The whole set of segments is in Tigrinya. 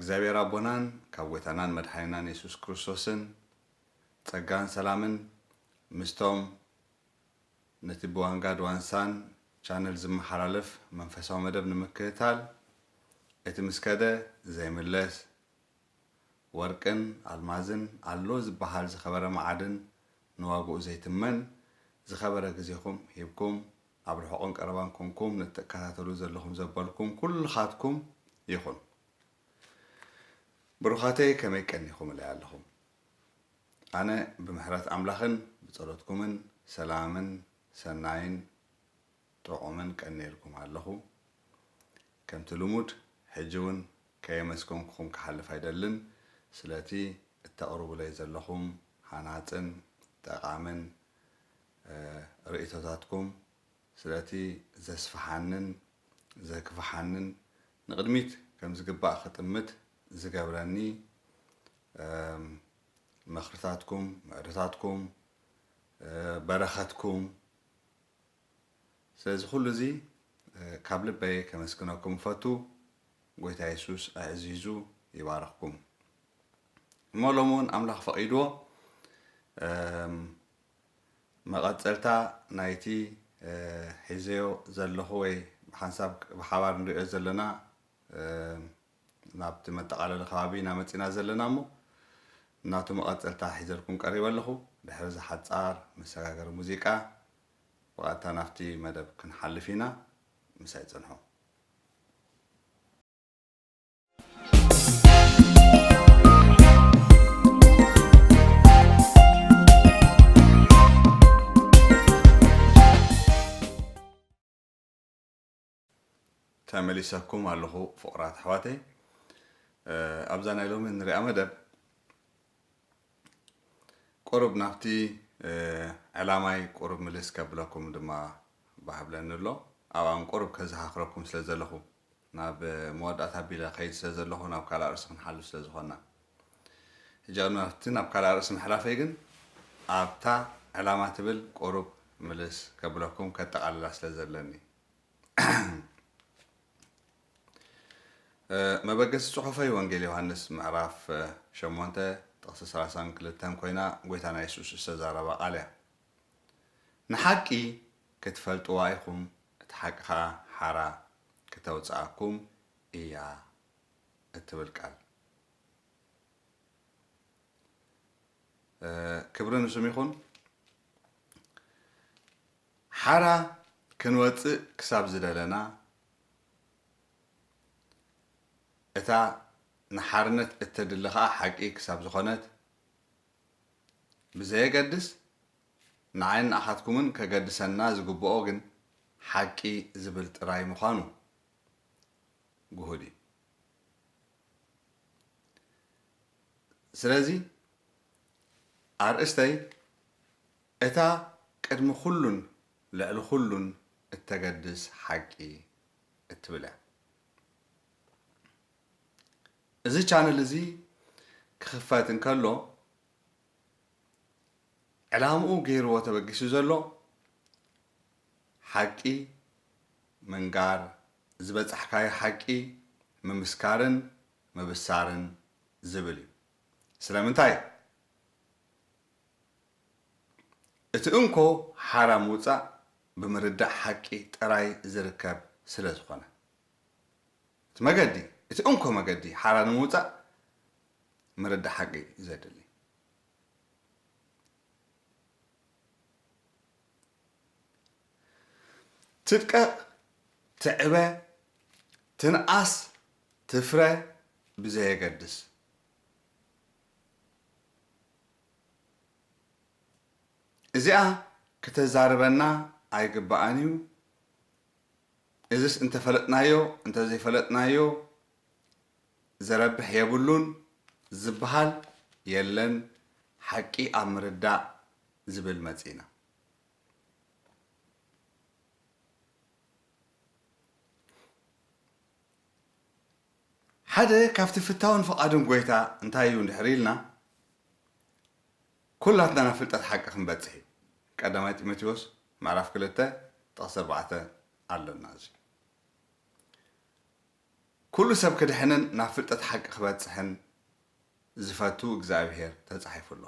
እግዚኣብሔር ኣቦናን ካብ ጐይታናን መድሓኒናን የሱስ ክርስቶስን ጸጋን ሰላምን ምስቶም ነቲ ብዋንጋድ ዋንሳን ቻነል ዝመሓላለፍ መንፈሳዊ መደብ ንምክትታል፣ እቲ ምስ ከደ ዘይምለስ፣ ወርቅን ኣልማዝን ኣሎ ዝበሃል ዝኸበረ መዓድን ንዋግኡ ዘይትመን ዝኸበረ ግዜኹም ሂብኩም ኣብ ርሑቕን ቀረባን ኮንኩም ንትከታተሉ ዘለኹም ዘበልኩም ኩልኻትኩም ይኹን። ብሩኻተይ ከመይ ቀኒኹም እለይ ኣለኹም። ኣነ ብምሕረት ኣምላኽን ብጸሎትኩምን ሰላምን ሰናይን ጥዑምን ቀኒኤልኩም ኣለኹ። ከምቲ ልሙድ ሕጂ እውን ከየመስገንኩኹም ክሓልፍ ኣይደልን። ስለቲ እተቕርቡለይ ዘለኹም ሃናጽን ጠቓምን እ፣ ርእይቶታትኩም ስለቲ ዘስፍሓንን ዘግፍሓንን ንቕድሚት ከም ዝግባእ ክጥምት ዝገብረኒ እም፣ ምኽርታትኩም፣ ምዕዶታትኩም፣ እ፣ በረኸትኩም ስለዚ ኩሉ እዚ እ፣ ካብ ልበይ ከመስግነኩም እፈቱ። ጎይታ የሱስ ኣዕዚዙ ይባርኽኩም። እሞ ሎሚ እውን ኣምላኽ ፈቒድዎ እም፣ መቐጸልታ ናይቲ እ፣ ሒዘዮ ዘለኹ ወይ ብሓንሳብ ብሓባር ንሪኦ ዘለና እ፣ ናብቲ መጠቓለሊ ከባቢ ኢና መጺና ዘለና እሞ ናቱ መቐጸልታ ሒዘልኩም ቀሪበ ኣለኹ። ድሕሪ እዚ ሓጻር መሰጋገሪ ሙዚቃ ብቐጥታ ናብቲ መደብ ክንሓልፍ ኢና። ምሳይ ጽንሑ። ተመሊሰኩም ኣለኹ ፍቑራት ኣሕዋተይ። እ፣ ኣብዛ ናይ ሎሚ ንሪኣ መደብ ቁሩብ ናብቲ እ፣ ዕላማይ ቁሩብ ምልስ ከብለኩም ድማ ባህ ብለኒ ኣሎ። ኣብኣን ቁሩብ ከዘኻኽረኩም ስለ ዘለኹ ናብ መወዳእታ ኣቢለ ከይድ ስለ ዘለኹ ናብ ካልእ ኣርእስቲ ክንሓልፍ ስለ ዝኾንና። ሕጂ ቅድሚ ናብቲ ናብ ካልእ ኣርእስቲ ምሕላፈይ ግን ኣብታ ዕላማ ትብል ቁሩብ ምልስ ከብለኩም ከጠቓልላ ስለ ዘለኒ። እ፣ መበገሲ ጽሑፈይ ወንጌል ዮሃንስ ምዕራፍ እ፣ ሸሞንተ ጥቕሲ ሰላሳን ክልተን ኮይና ጎይታና የሱስ ዝተዛረባ ቃል እያ። ንሓቂ ክትፈልጥዋ ኢኹም፣ እቲ ሓቂ ኸኣ ሓራ ክተውጽኣኩም እያ እትብል ቃል። እ፣ ክብሪ ንስም ይኹን። ሓራ ክንወጽእ ክሳብ ዝደለና፣ እታ ንሓርነት እተድሊ ኸኣ ሓቂ ክሳብ ዝኾነት፣ ብዘየገድስ ንዓይን ንኣኻትኩምን ከገድሰና ዝግብኦ ግን ሓቂ ዝብል ጥራይ ምዃኑ ግሁድ እዩ። ስለዚ ኣርእስተይ እታ ቅድሚ ኩሉን ልዕሊ ኩሉን እተገድስ ሓቂ እትብል እያ። እዚ ቻነል እዚ ክኽፈት እንከሎ ዕላምኡ ገይርዎ ተበጊሱ ዘሎ ሓቂ ምንጋር፣ ዝበጻሕካዮ ሓቂ ምምስካርን ምብሳርን ዝብል እዩ። ስለምንታይ? እቲ እንኮ ሓራ ምውጻእ ብምርዳእ ሓቂ ጥራይ ዝርከብ ስለ ዝኾነ። እቲ መገዲ፣ እቲ እንኮ መገዲ ሓራ ንምውጻእ ምርዳእ ሓቂ እዩ ዘድሊ። ትድቀቕ፣ ትዕበ፣ ትንኣስ፣ ትፍረ ብዘየገድስ። እዚኣ ክተዛርበና ኣይግብኣን እዩ። እዝስ እንተፈለጥናዮ፣ እንተዘይፈለጥናዮ ዘረብሕ የብሉን ዝበሃል የለን። ሓቂ ኣብ ምርዳእ ዝብል መጺእና። ሓደ ካብቲ ፍታውን ፍቓድን ጎይታ እንታይ እዩ እንድሕር ኢልና፣ ኩላትና ናብ ፍልጠት ሓቂ ክንበጽሕ እዩ። ቀዳማይ ጢሞቴዎስ ምዕራፍ ክልተ ጥቕሲ ኣርባዕተ ኣለና። እዚ ኩሉ ሰብ ክድሕንን ናብ ፍልጠት ሓቂ ክበጽሕን ዝፈቱ እግዚኣብሔር ተጻሒፉ ኣሎ።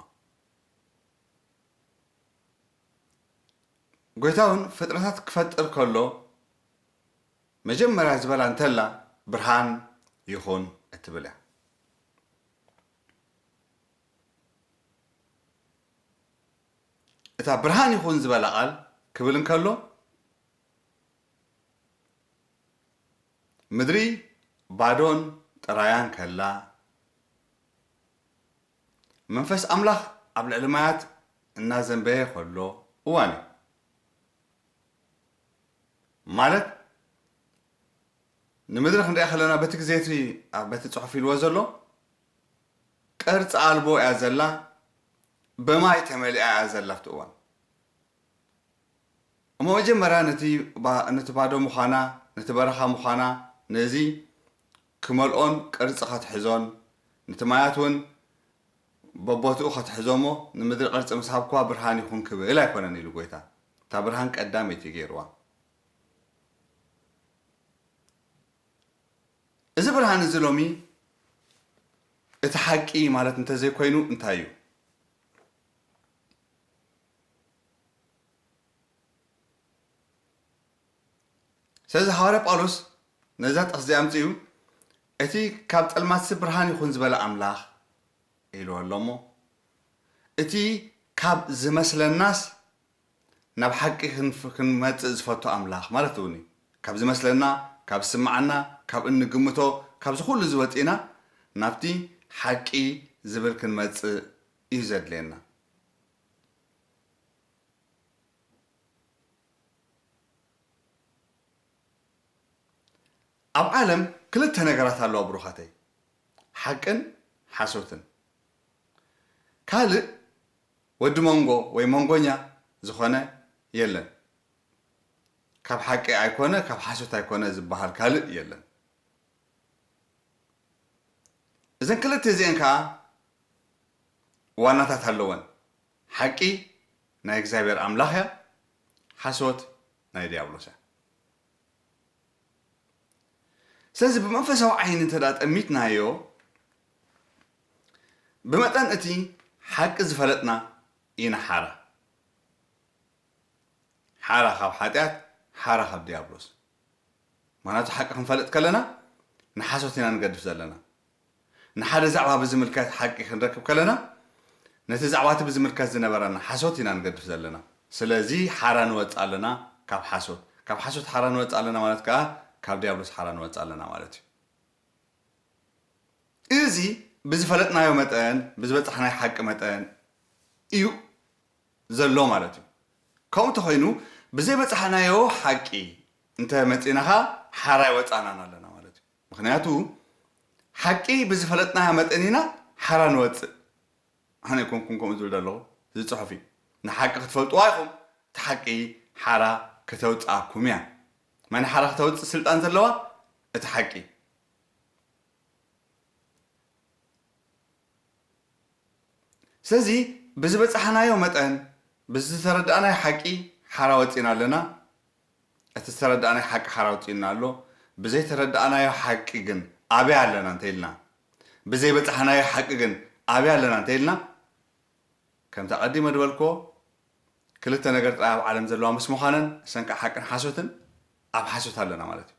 ጎይታ እውን ፍጥረታት ክፈጥር ከሎ መጀመርያ ዝበላ እንተላ ብርሃን ይኹን እትብል እያ። እታ ብርሃን ይኹን ዝበላ ቃል ክብል እንከሎ ምድሪ ባዶን ጥራያን ከላ መንፈስ ኣምላኽ ኣብ ልዕሊ ማያት እናዘንበየ ከሎ እዋን እዩ። ማለት ንምድሪ ክንሪኣ ከለና በቲ ግዜ እቲ ኣብ በቲ ጽሑፍ ኢልዎ ዘሎ ቅርጺ ኣልቦ እያ ዘላ፣ ብማይ ተመሊኣ እያ ዘላ ኣብቲ እዋን። እሞ መጀመርያ ነቲ ባ- ነቲ ባዶ ምዃና ነቲ በረኻ ምዃና ነዚ ክመልኦን ቅርጺ ከትሕዞን ነቲ ማያት እውን በቦትኡ ከትሕዞ እሞ ንምድሪ ቅርጺ ምስ ሃብኩዋ ብርሃን ይኹን ክብል ኣይኮነን ኢሉ ጎይታ። እታ ብርሃን ቀዳመይቲ ገይርዋ። እዚ ብርሃን እዚ ሎሚ እቲ ሓቂ ማለት እንተዘይኮይኑ እንታይ እዩ? ስለዚ ሃዋርያ ጳውሎስ ነዛ ጥቕስ እዚኣ ኣምጺኡ እቲ ካብ ጸልማትሲ ብርሃን ይኹን ዝበለ ኣምላኽ ኢልዎ ኣሎ እሞ እቲ ካብ ዝመስለናስ ናብ ሓቂ ክንፍ- ክንመጽእ ዝፈቱ ኣምላኽ ማለት እውን እዩ። ካብ ዝመስለና፣ ካብ ዝስምዓና፣ ካብ እንግምቶ፣ ካብዚ ኩሉ እዚ ወጺእና ናብቲ ሓቂ ዝብል ክንመጽእ እዩ ዘድልየና። ኣብ ዓለም ክልተ ነገራት ኣለዋ ብሩኻተይ፣ ሓቅን ሓሶትን። ካልእ ወዲ መንጎ ወይ መንጎኛ ዝኾነ የለን። ካብ ሓቂ ኣይኮነ ካብ ሓሶት ኣይኮነ ዝበሃል ካልእ የለን። እዘን ክልተ እዚአን ከዓ ዋናታት ኣለወን። ሓቂ ናይ እግዚኣብሔር ኣምላኽ እያ፣ ሓሶት ናይ ዲያብሎስ እያ። ስለዚ ብመንፈሳዊ ዓይኒ እንተ ደኣ ጠሚትናዮ ብመጠን እቲ ሓቂ ዝፈለጥና ኢና ሓራ። ሓራ ካብ ሓጢኣት፣ ሓራ ካብ ዲያብሎስ። ምኽንያቱ ሓቂ ክንፈልጥ ከለና ንሓሶት ኢና ንገድፍ ዘለና። ንሓደ ዛዕባ ብዝምልከት ሓቂ ክንረክብ ከለና ነቲ ዛዕባ እቲ ብዝምልከት ዝነበረና ሓሶት ኢና ንገድፍ ዘለና። ስለዚ ሓራ ንወፅእ ኣለና ካብ ሓሶት። ካብ ሓሶት ሓራ ንወፅእ ኣለና ማለት ከዓ ካብ ዲያብሎስ ሓራ ንወፅእ ኣለና ማለት እዩ። እዚ ብዝፈለጥናዮ መጠን ብዝበፃሕናዮ ሓቂ መጠን እዩ ዘሎ ማለት እዩ። ከምኡ እንተኾይኑ ብዘይበፃሕናዮ ሓቂ እንተ መፂእናኻ ሓራ ይወፃናን ኣለና ማለት እዩ። ምክንያቱ ሓቂ ብዝፈለጥናዮ መጠን ኢና ሓራ ንወፅእ። ኣነ ኣይኮንኩን ከምኡ ዝብል ዘለኹ፣ እዚ ፅሑፍ እዩ። ንሓቂ ክትፈልጥዋ ኢኹም፣ እቲ ሓቂ ሓራ ከተውፅኣኩም እያ። መን ሓራ ከተውፅእ ስልጣን ዘለዋ? እቲ ሓቂ። ስለዚ ብዝበፃሕናዮ መጠን ብዝተረዳእናዮ ሓቂ ሓራ ወፂና ኣለና። እቲ ዝተረዳእናዮ ሓቂ ሓራ ወፂኡና ኣሎ። ብዘይተረዳእናዮ ሓቂ ግን ኣበይ ኣለና እንተኢልና፣ ብዘይበፃሕናዮ ሓቂ ግን ኣበይ ኣለና እንተኢልና፣ ከምቲ ኣቐዲመ ዝበልክዎ ክልተ ነገር ጥራይ ኣብ ዓለም ዘለዋ ምስ ምዃነን እሰን ከዓ ሓቅን ሓሶትን ኣብ ሓሶት ኣለና ማለት እዩ።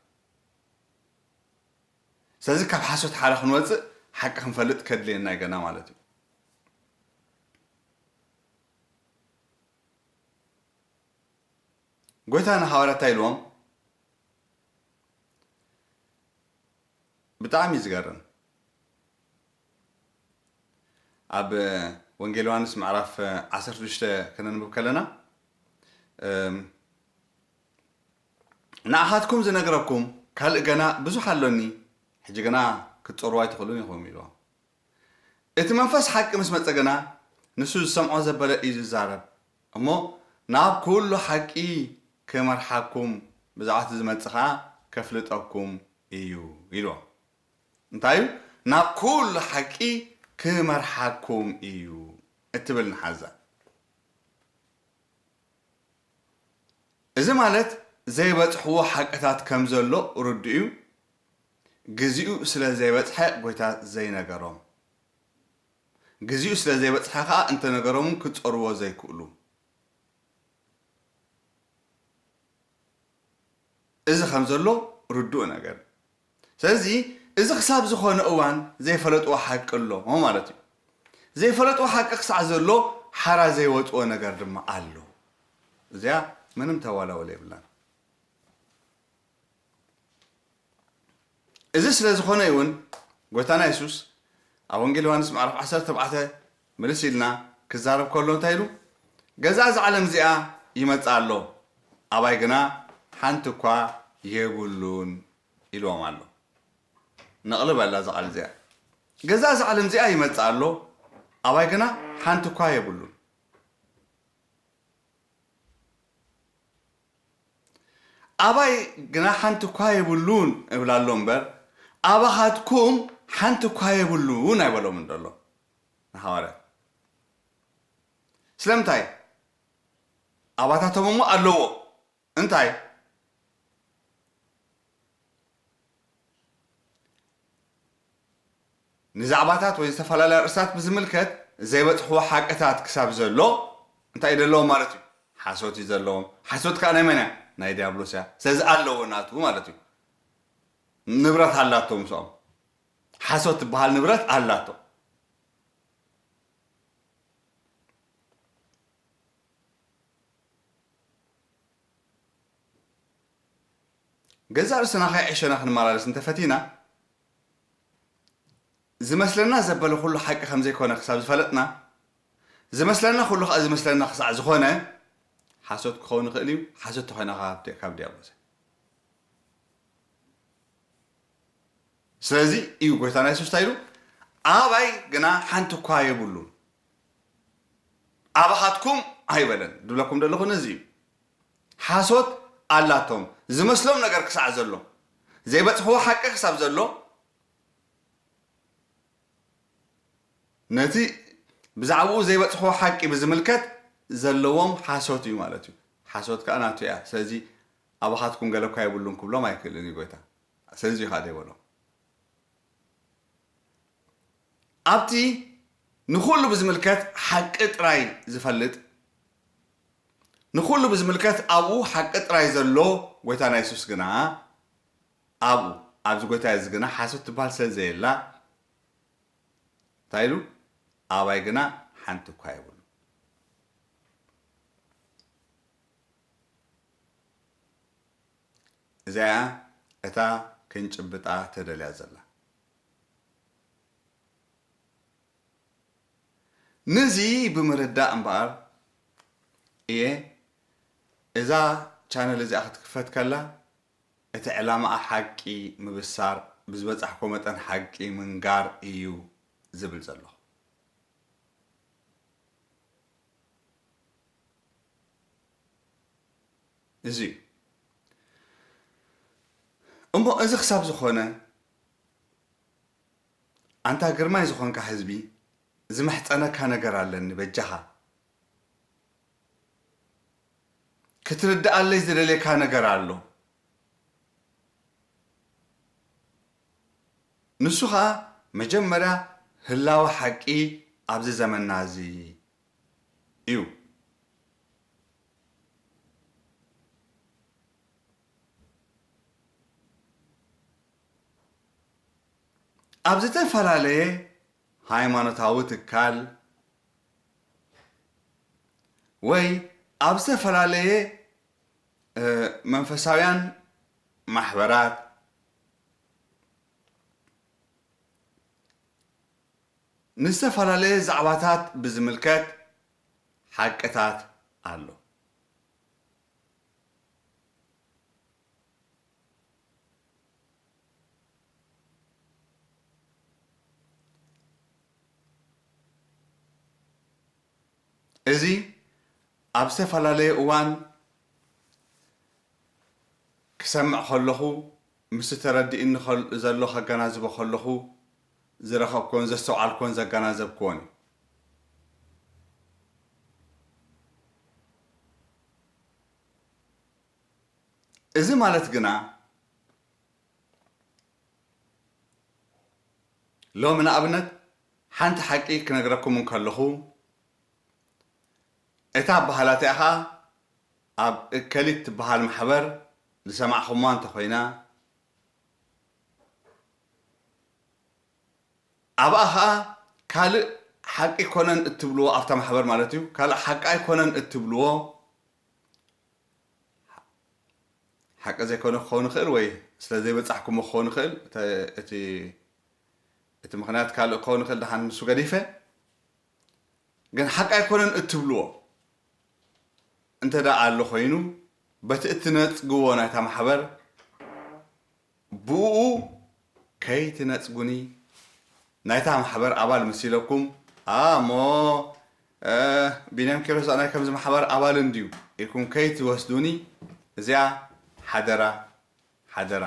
ስለዚ ካብ ሓሶት ሓራ ክንወፅእ ሓቂ ክንፈልጥ ከድልየና እዩ ገና ማለት እዩ። ጎይታ ንሃዋርያት እንታይ ኢልዎም? ብጣዕሚ እዩ ዝገርም። ኣብ ወንጌል ዮሃንስ ምዕራፍ ዓሰርተ ሽዱሽተ ከነንብብ ከለና እም፣ ንኣኻትኩም ዝነግረኩም ካልእ ገና ብዙሕ ኣሎኒ፣ ሕጂ ግና ክትጾርዎ ኣይትኽእሉን ኢኹም ኢልዎም። እቲ መንፈስ ሓቂ ምስ መጸ ግና ንሱ ዝሰምዖ ዘበለ እዩ ዝዛረብ እሞ ናብ ኩሉ ሓቂ ክመርሓኩም ብዛዕባ እቲ ዝመጽእ ኸዓ ከፍልጠኩም እዩ ኢልዎም። እንታይ እዩ? ናብ ኩሉ ሓቂ ክመርሓኩም እዩ እትብል ንሓዛ። እዚ ማለት ዘይበጽሕዎ ሓቅታት ከም ዘሎ ርዱእ እዩ። ግዜኡ ስለ ዘይበጽሐ ጎይታ ዘይነገሮም። ግዜኡ ስለ ዘይበጽሐ ከኣ እንተነገሮም ክጸርዎ ዘይክእሉ። እዚ ከም ዘሎ ርዱእ ነገር። ስለዚ እዚ ክሳብ ዝኾነ እዋን ዘይፈለጥዎ ሓቂ ኣሎ ማለት እዩ። ዘይፈለጥዎ ሓቂ ክሳዕ ዘሎ ሓራ ዘይወጥዎ ነገር ድማ ኣሎ። እዚኣ ምንም ተዋላወለ የብላን። እዚ ስለ ዝኾነ እውን ጎይታና የሱስ ኣብ ወንጌል ዮሃንስ ምዕራፍ ዓሰርተ ኣርባዕተ ምልስ ኢልና ክዛረብ ከሎ እንታይ ኢሉ? "ገዛ እዛ ዓለም እዚኣ ይመጽእ ኣሎ፣ ኣባይ ግና ሓንቲ እኳ የብሉን" ኢልዎም ኣሎ። ነቕልበላ እዛ ቃል እዚኣ። "ገዛ እዛ ዓለም እዚኣ ይመጽእ ኣሎ፣ ኣባይ ግና ሓንቲ እኳ የብሉን። ኣባይ ግና ሓንቲ እኳ የብሉን" እብል ኣሎ እምበር፣ "ኣባኻትኩም ሓንቲ እኳ የብሉን" ኣይበሎምን ዘሎ ንሃዋርያት። ስለምንታይ? ኣባታቶም እሞ ኣለዎ። እንታይ? ንዛዕባታት ወይ ዝተፈላለያ ርእስታት ብዝምልከት ዘይበጽሕዎ ሓቅታት ክሳብ ዘሎ እንታይ እዩ ዘለዎም ማለት እዩ? ሓሶት እዩ ዘለዎም። ሓሶት ከኣ ናይ መን እያ? ናይ ዲያብሎስ እያ። ስለዚ ኣለዎ ናቱ ማለት እዩ። ንብረት ኣላቶ ምስኦም። ሓሶት ትበሃል ንብረት ኣላቶ። ገዛእ ርእስና ከይዕሸና ክንመላለስ እንተፈቲና፣ ዝመስለና ዘበለ ኩሉ ሓቂ ከም ዘይኮነ ክሳብ ዝፈለጥና፣ ዝመስለና ኩሉ ከኣ ዝመስለና ክሳዕ ዝኾነ፣ ሓሶት ክኸውን ይኽእል እዩ። ሓሶት ተኾይና ካብ ዲ-፣ ካብ ዲያብሎስ እያ። ስለዚ እዩ ጎይታና የሱስ እንታይ ኢሉ? "ኣባይ ግና ሓንቲ እኳ የብሉን፣ ኣባኻትኩም ኣይበለን" ዝብለኩም ዘለኹ ነዚ እዩ። ሓሶት ኣላቶም፣ ዝመስሎም ነገር ክሳዕ ዘሎ፣ ዘይበጽሕዎ ሓቂ ክሳብ ዘሎ፣ ነቲ ብዛዕባኡ ዘይበጽሕዎ ሓቂ ብዝምልከት ዘለዎም ሓሶት እዩ ማለት እዩ። ሓሶት ከኣ ናቱ እያ። ስለዚ ኣባኻትኩም ገለ እኳ የብሉን ክብሎም ኣይክእልን እዩ ጎይታ። ስለዚ እዩ ከኣ ዘይበሎም። ኣብቲ ንኹሉ ብዝምልከት ሓቂ ጥራይ ዝፈልጥ፣ ንኹሉ ብዝምልከት ኣብኡ ሓቂ ጥራይ ዘሎ ጎይታና የሱስ ግና፣ ኣብኡ፣ ኣብዚ ጎይታ እዚ ግና ሓሶት ትበሃል ስለ ዘየላ፣ እንታይ ኢሉ? "ኣባይ ግና ሓንቲ እኳ የብሉ።" እዚኣ እታ ክንጭብጣ ተደልያ ዘላ። ነዚ ብምርዳእ እምበኣር እየ እዛ ቻነል እዚኣ ክትክፈት ከላ እቲ ዕላማኣ ሓቂ ምብሳር፣ ብዝበጻሕኮ መጠን ሓቂ ምንጋር እዩ ዝብል ዘለኹ። እዚ እዩ። እሞ እዚ ክሳብ ዝኾነ፣ ኣንታ ግርማይ ዝኾንካ ህዝቢ፣ ዝምሕጸነካ ነገር ኣለኒ፣ በጃኻ። ክትርድኣለይ ዝደልየካ ነገር ኣሎ። ንሱ ኸኣ መጀመርያ ህላወ ሓቂ ኣብዚ ዘመንና እዚ እዩ። ኣብ ዝተፈላለየ ሃይማኖታዊ ትካል ወይ ኣብ ዝተፈላለየ፣ እ፣ መንፈሳውያን ማሕበራት ንዝተፈላለየ ዛዕባታት ብዝምልከት ሓቅታት ኣሎ። እዚ ኣብ ዝተፈላለየ እዋን ክሰምዕ ከለኹ፣ ምስቲ ተረዲእኒ ከል-፣ ዘሎ ከገናዝቦ ከለኹ ዝረኸብኩዎን ዘስተውዓልኩዎን ዘገናዘብኩዎን እዩ። እዚ ማለት ግና ሎሚ ንኣብነት ሓንቲ ሓቂ ክነግረኩም እንከለኹ፣ እታ ኣበሃላትያ ኸኣ ኣብ እከሊት ትበሃል ማሕበር ዝሰማዕኹምዋ እንተኾይና፣ ኣብኣ ኸኣ ካልእ ሓቂ ኣይኮነን እትብልዎ፣ ኣብታ ማሕበር ማለት እዩ፣ ካልእ ሓቂ ኣይኮነን እትብልዎ፣ ሓቂ ዘይኮነ ክኸውን ይኽእል ወይ ስለ ዘይበጻሕኩሞ ክኸውን ይኽእል። እተ-፣ እቲ፣ እቲ ምኽንያት ካልእ ክኸውን ይኽእል፣ ደሓን ንሱ ገዲፈ። ግን ሓቂ ኣይኮነን እትብልዎ እንተ ደኣ ኣሎ ኮይኑ፣ በቲ እትነጽግዎ ናይታ ማሕበር ብኡ ከይትነጽጉኒ፣ ናይታ ማሕበር ኣባል መሲለኩም፣ "ኣ፣ እሞ፣ እ፣ ቢንያም ኪሮስ ናይ ከምዚ ማሕበር ኣባል እንድዩ" ኢልኩም ከይትወስዱኒ፣ እዚኣ ሓደራ፣ ሓደራ፣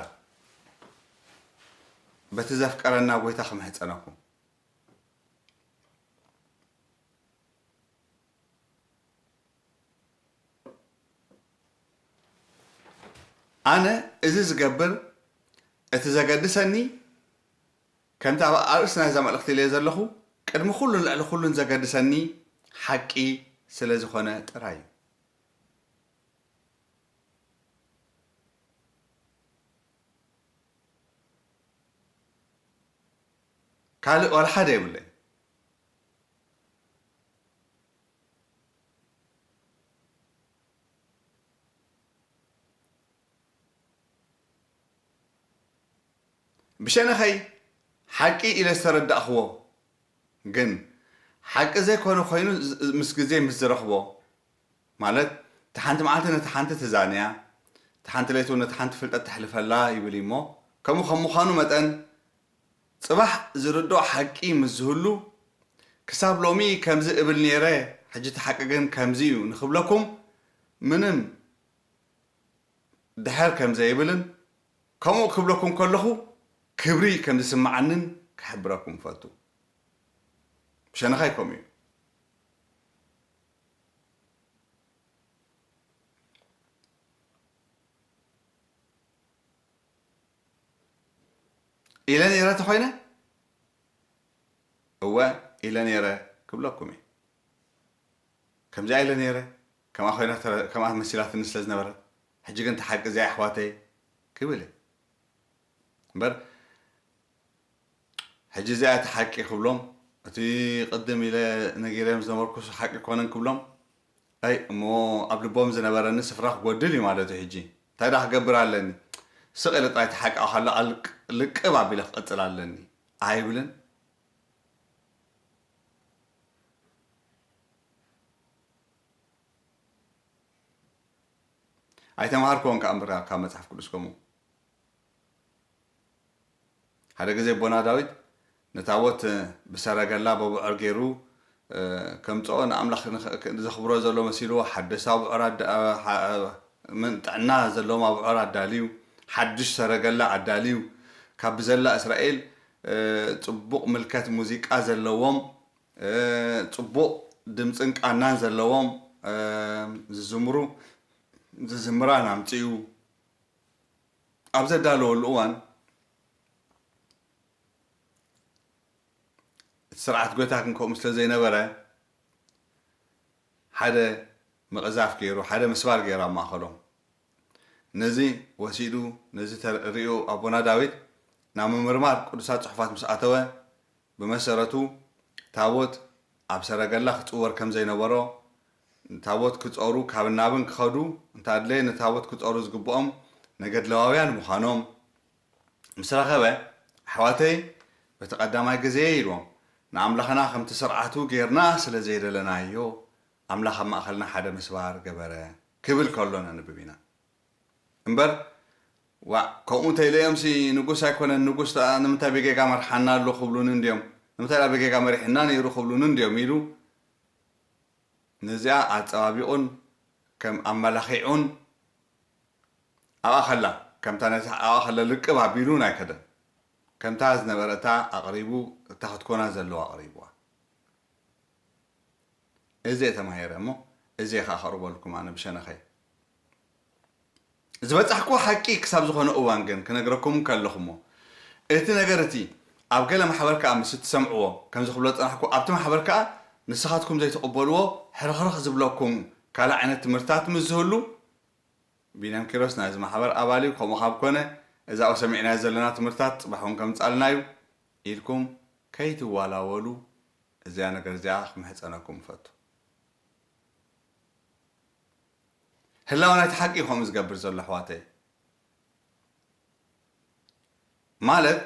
በቲ ዘፍቀረና ጎይታ ክምሕጸነኩም። ኣነ እዚ ዝገብር፣ እቲ ዘገድሰኒ፣ ከምቲ ኣብ ኣርእስቲ ናይዛ መልእኽቲ ኢለዮ ዘለኹ፣ ቅድሚ ኩሉን ልዕሊ ኩሉን ዘገድሰኒ ሓቂ ስለ ዝኾነ ጥራይ እዩ። ካልእ ዋላ ሓደ የብለይን። ብሸነኸይ ሓቂ ኢለ ዝተረዳእኽዎ፣ ግን ሓቂ ዘይኮነ ኮይኑ ዝ-፣ ምስ ግዜ ምስ ዝረኽቦ፣ ማለት፣ እታ ሓንቲ መዓልቲ ነታ ሓንቲ ትዛንያ፣ እታ ሓንቲ ለይቲ እውን ነታ ሓንቲ ፍልጠት ተሕልፈላ ይብል እዩ እሞ፣ ከምኡ ከም ምዃኑ መጠን፣ ጽባሕ ዝርድኦ ሓቂ ምስ ዝህሉ፣ ክሳብ ሎሚ ከምዚ እብል ነይረ፣ ሕጂ እቲ ሓቂ ግን ከምዚ እዩ ንኽብለኩም ምንም ድሕር ከም ዘይብልን፣ ከምኡ ክብለኩም ከለኹ ክብሪ ከም ዝስምዓንን ክሕብረኩም እፈቱ። ብሸነኻይ ከምኡ እዩ። ኢለ ነይረ ተኾይነ? እወ፣ ኢለ ነይረ ክብለኩም እየ። ከምዚኣ ኢለ ነይረ፣ ከምኣ ኮይና ተረ-፣ ከምኣ መሲላትኒ ስለ ዝነበረት፣ ሕጂ ግን እቲ ሓቂ እዚኣ ኣሕዋተይ ክብል እየ። እምበር፣ ሕጂ እዚኣ እቲ ሓቂ ክብሎም፣ እቲ ቅድም ኢለ ነጊረዮም ዝነበርኩስ ሓቂ ኮነን ክብሎም፣ ኣይ፣ እሞ ኣብ ልቦም ዝነበረኒ ስፍራ ክጎድል እዩ ማለት እዩ። ሕጂ እንታይ ደኣ ክገብር ኣለኒ? ስቕ ኢለ ጥራይ እቲ ሓቂ ከሎ ኣልቅ-፣ ልቅብ ኣቢለ ክቕጽል ኣለኒ ኣይብልን? ኣይተማሃርኩዎን ከኣ እምበር ካብ መጽሓፍ ቅዱስ ከምኡ። ሓደ ግዜ ኣቦና ዳዊት ንታቦት ብሰረገላ በብዖር ገይሩ፣ እ፣ ከምጽኦ ንኣምላኽ ንኸ-፣ ክ-፣ ዘኽብሮ ዘሎ መሲልዎ፣ ሓደስቲ ኣብዑር ኣዳ-፣ ሓ-፣ ምን-፣ ጥዕና ዘለዎም ኣብዑር ኣዳልዩ፣ ሓድሽ ሰረገላ ኣዳልዩ፣ ካብ ብዘላ እስራኤል፣ እ፣ ጽቡቕ ምልከት ሙዚቃ ዘለዎም፣ እ፣ ጽቡቕ ድምጽን ቃናን ዘለዎም፣ እ፣ ዝዝምሩ፣ ዝዝምራን ኣምጺኡ ኣብ ዘዳለወሉ እዋን፣ እቲ ስርዓት ጎይታ ግን ከምኡ ስለ ዘይነበረ፣ ሓደ ምቕዛፍ ገይሩ፣ ሓደ ምስባር ገይሩ ኣብ ማእከሎም። ነዚ ወሲዱ፣ ነዚ ተር-፣ ሪኡ ኣቦና ዳዊት ናብ ምምርማር ቅዱሳት ጽሑፋት ምስ ኣተወ፣ ብመሰረቱ ታቦት ኣብ ሰረገላ ክጽወር ከም ዘይነበሮ፣ ታቦት ክጾሩ ካብን ናብን ክኸዱ፣ እንተ ኣድለየ ንታቦት ክጾሩ ዝግብኦም ነገድ ሌዋውያን ምዃኖም ምስ ረኸበ፣ ኣሕዋተይ፣ በቲ ቀዳማይ ግዜ ኢልዎም፣ ንኣምላኽና ከምቲ ስርዓቱ ጌርና ስለ ዘይደለናዮ፣ ኣምላኽ ኣብ ማእከልና ሓደ ምስባር ገበረ ክብል ከሎ ነንብብ ኢና። እምበር፣ ዋእ፣ ከምኡ እንተ ኢለዮምሲ ንጉስ ኣይኮነን፣ ንጉስ ደኣ ንምንታይ ብጌጋ መርሓና ኣሎ ክብሉኒ እንድዮም፣ ንምንታይ ደኣ ብጌጋ መሪሕና ነይሩ ክብሉኒ እንድዮም ኢሉ፣ ነዚኣ ኣጸባቢቑን ከም ኣመላኺዑን ኣብኣ ከላ፣ ከምታ ነታ ኣብኣ ከላ ልቅብ ኣቢሉ ኣይከደን። ከምታ ዝነበረታ ኣቕሪቡ፣ እታ ክትኮና ዘለዋ ኣቕሪብዋ። እዚ እየ ተማሂረ እሞ፣ እዚ እየ ኸኣ ከቕርበልኩም ኣነ ብሸነኸይ። ዝበጻሕክዎ ሓቂ ክሳብ ዝኾነ እዋን ግን ክነግረኩም ከለኹ እሞ፣ እቲ ነገር እቲ ኣብ ገለ ማሕበር ከኣ ምስ እትሰምዕዎ፣ ከምዚ ክብሎ ዝጸናሕኩ፣ ኣብቲ ማሕበር ከኣ ንስኻትኩም ዘይትቕበልዎ ሕርኽርኽ ዝብለኩም ካልእ ዓይነት ትምህርትታት ምስ ዝህሉ፣ ቢንያም ኪሮስ ናይዚ ማሕበር ኣባል እዩ፣ ከምኡ ካብ ኮነ እዛ ሰሚዕናዮ ዘለና ትምህርትታት ጽባሕ እውን ከምጽኣልና እዩ ኢልኩም ከይትዋላወሉ እዚኣ ነገር እዚኣ ክምሕጸነኩም እፈቱ። ህላወ ናይቲ ሓቂ እዩ ከምኡ ዝገብር ዘሎ ኣሕዋተይ። ማለት